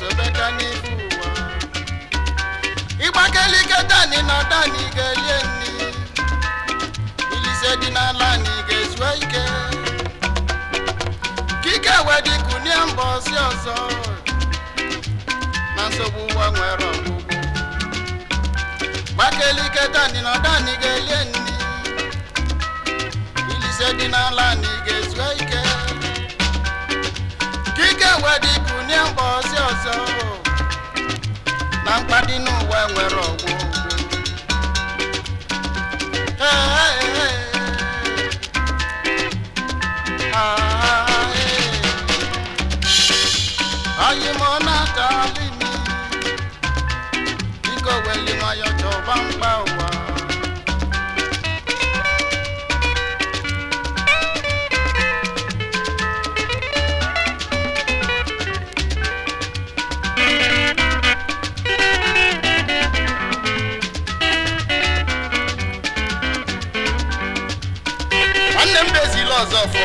sobeka n'ife ụwa. Ịgbakelike dani na dani ga-elie nni, ilise dị n'ala na ị ga-ezu ike. Kike wee dị kunie mba ọsị ọzọ, na nsogbu ụwa nwere ọgwụgwụ. Gbakelike dani na dani ga-elie nni, ilise dị n'ala na ị ga-ezu ike. Kike wee dị kunie mba ọsị ọzọ, na mkpa dị n'ụwa nwere ọgwụgwụ. Hey, hey, hey. Ah, hey. Anyị mọ na-atali mi, biko weli nwayọ chọba mkpa ụwa. Nwanne m bezila ọzọ fọ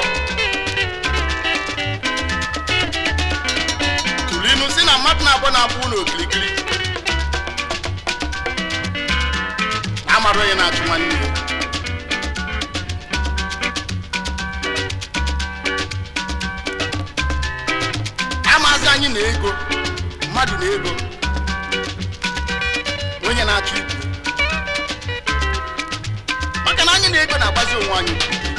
tụrụ inu si na mmadụ na-abụ na-abụ ụlọ okirikiri na amara onye na-achụ nwanne ya. Amazi anyị na ego mmadụ na ego onye na-achụ ibu, maka na anyị na ego na-agbazi onwe anyị okirikiri.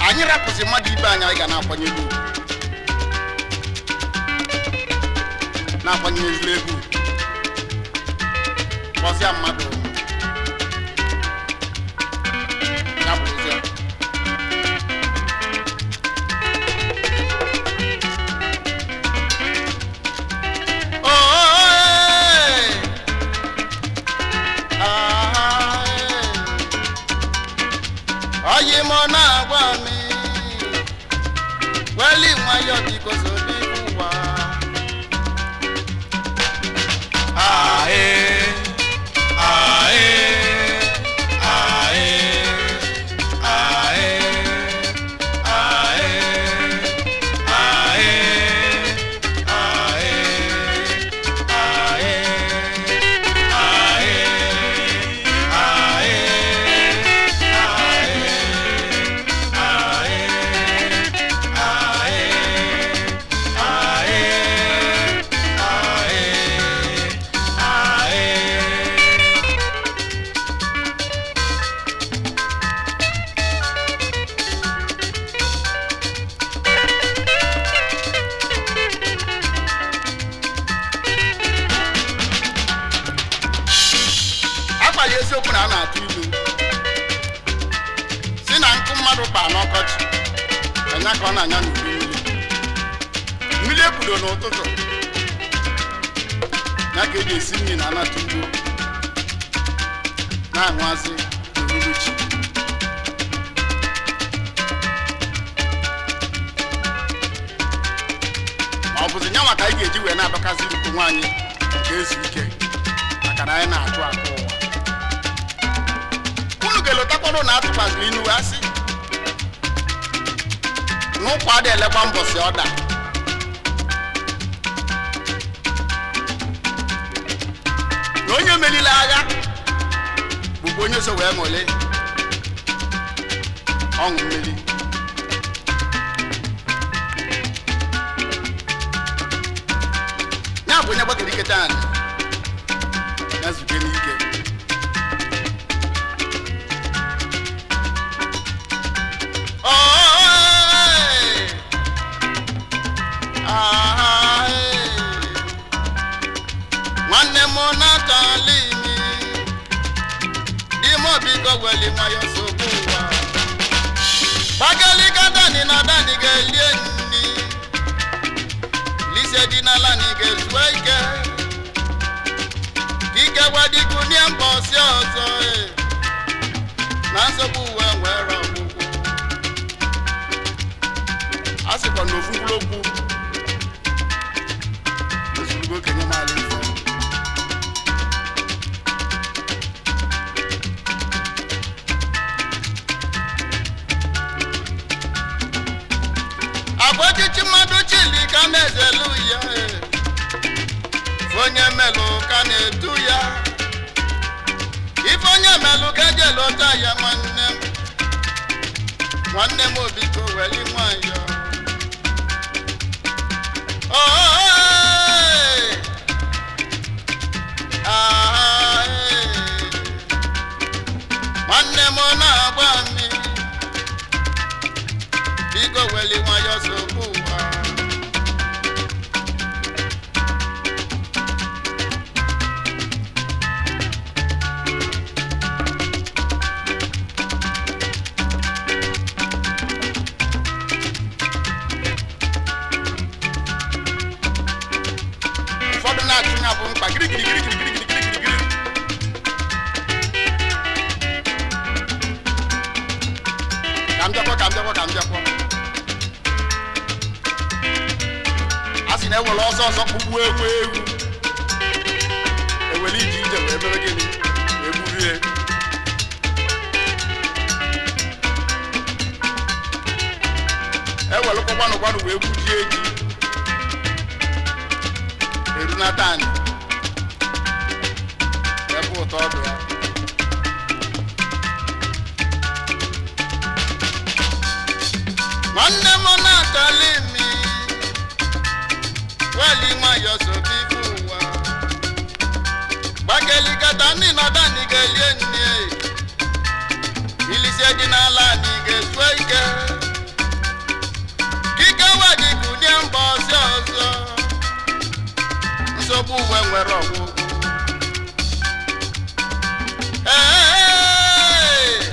Anyị rapụzi mmadụ ibe anyị, anyị ga na-akwanyere ugwu, na-akwanyere ezigbo ego ugwu, kpọzịa mmadụ ya bụrụzịa. Oh, hey. Ah, hey. Oyi mọ na-agwa mi, weli nwayọ biko sobi ụwa. Ae, ae, ae, ae, ae, ae, ae, ae, ae, Akpali eziokwu na a na-atụ ilu si na nkụ mmadụ kpaa n'ọkọchị anya ka ọ na-anya n'udu mmiri. Mmiri ekwudo n'ụtụtụ ya ka eji esi nri na anata ugbo na-aṅụazị n'uhuruchi. Ma ọ bụzi nyanwa ka anyị ga-eji wee na-adọkazi onwe anyị nke ezu ike, maka na anyị na-achụ akụ ụwa. Unu ga-elotakwanụ na atụkwasịrị inu wee sị n'ụkwa adị elekwa mbọsị ọda. Na onye merila agha bụkwa onye so wee ṅụlị ọṅụ mmeri. Ya bụ onye gbakere ike taa ya zube n'ike. Oh, ah, nwanne m natali mi, di m biko weli nwayọ sogbu ụwa. Gbakalika dani na dani ga-elie nni, lise dị n'ala na ị ga-ezuo ike. Ike gwadikunie Onye melụ ka na-etu ya, ife onye melụ ka eji elota ya. Nwanne m, nwanne m, obiko weli nwayọ. Oy! Ah, eh. Nwanne m na-agba mmiri, biko weli nwayọ sokwu ụwa. Ụfọdụ na-achụ ya bụ mkpa girigirigirigirigirigirigiri. Ka m bịakwa, ka m bịakwa, ka m bịakwa. A sị na ewere ọsọ ọsọ kpụgbuo ewu ewu, ewere ije ije wee mere gịnị, wee gburie. Ewelụkwa gbanụ gbanụ wee gbujie ji erunata anyị ebe ụtọ ọdụ ya. Nwanne m na-atali mi, weli nwayọ sobi ife ụwa. Gbakelikata ndị nọda n'igelie nne, ilisie dị n'ala n'iga-ezu ike kike wedi kunie mba ọzọ ọzọ. Nsogbu uwe nwere ọgwụgwụ. Ee,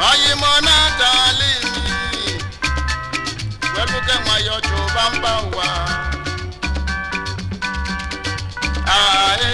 oyi m na-atali mi, weluke nwayọ chụba mba ụwa. Ae.